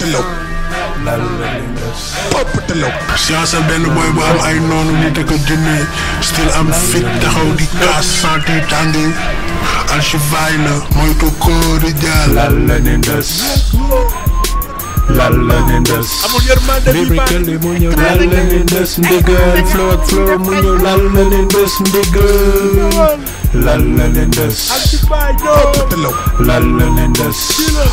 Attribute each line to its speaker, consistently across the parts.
Speaker 1: Opatelo. Opatelo. Siyaasa benn boy bu am ay noonu nit ak jinne still am fit taxaw di kaas santé tànge alchivaay la mooy ko kóori jaal
Speaker 2: lalla ne ndes lalla ne ndes lyrically mu ñëw lalla ne ndes ndigal flow ak flow mu ñëw lalla ne ndes ndigal lalla ne ndes
Speaker 1: Opatelo.
Speaker 2: lalla ne ndes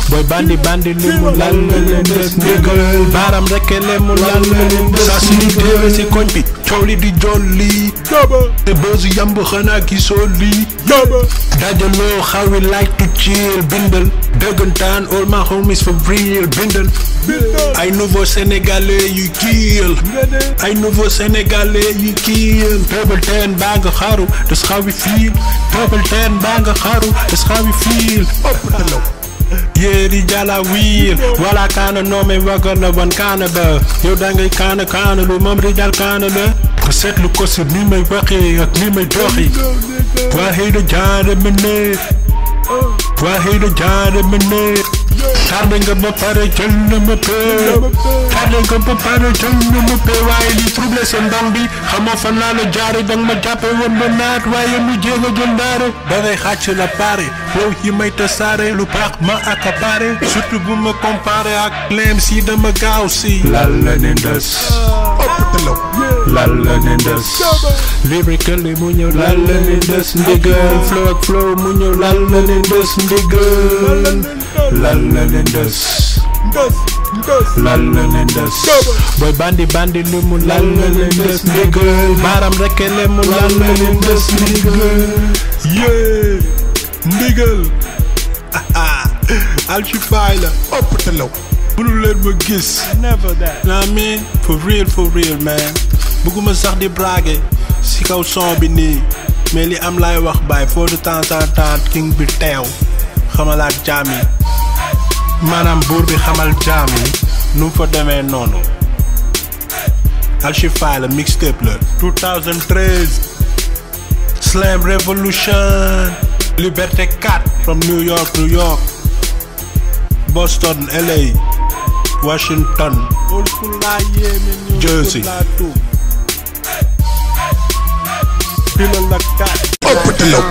Speaker 2: boy bandi bandi li mu lalla ne ndes ndigal baram rek le mu lalla ne ndes
Speaker 1: saa si ñu teewee si koñ bi coow li di jolli te buzz yamb xanaa gisoo lii dajaloo how we like to chill bindal dëggantaan all my homies for real bindal ay nouveau sénégalais yu kiil ay nouveau sénégalais yu kiil Purple Ten baa nga xaru that's how we feel Purple Ten baa nga xaru that's how we feel Opatelo. Yeri jala wiil wala kaana noome wagana wan kaana ba yow dangay kaana lu moom rijal kaana la nga seetlu ko si ni may waxee ak ni may doxi waxee da jaare ma ne waxee da jaare ma ne tardé nga ba pare jël na ma pee tardé nga ba pare jël na ma pee waaye li trouble seen ndam bi xamoo fan laa la jaare danga ma jàppe woon ma naat waaye mu jéeg a jël ndaare da ngay xàcc la pare yow yi may tasaare lu baax ma accaparé surtout bu ma comparé ak leem si dama gaaw si
Speaker 2: lalla ne ndes
Speaker 1: Opatelo.
Speaker 2: lalla ne ndes lyrically mu ñëw lalla ne ndes ndigal flow ak flow mu ñëw lalla ne ndes ndigal lalla ne ndes lalla ne ndes boy bandi bandi li mu lalla ne ndes ndigal baram rek le mu lalla ne ndes ndigal
Speaker 1: yeah ndigal alchifaay la Opatelo. mënul leen ma gis
Speaker 2: never that
Speaker 1: naa mean for real man bëgguma sax di braguer si kaw son bi nii mais li am laay wax baay foo de temps en temps king bi teew xamalaat jaam yi maanaam buur bi xamal jaam yi nu fa demee noonu alchifaay la mixtape la 2013 Slam Revolution Liberté 4 from New York Boston LA Washington Jersey
Speaker 2: Opatelo.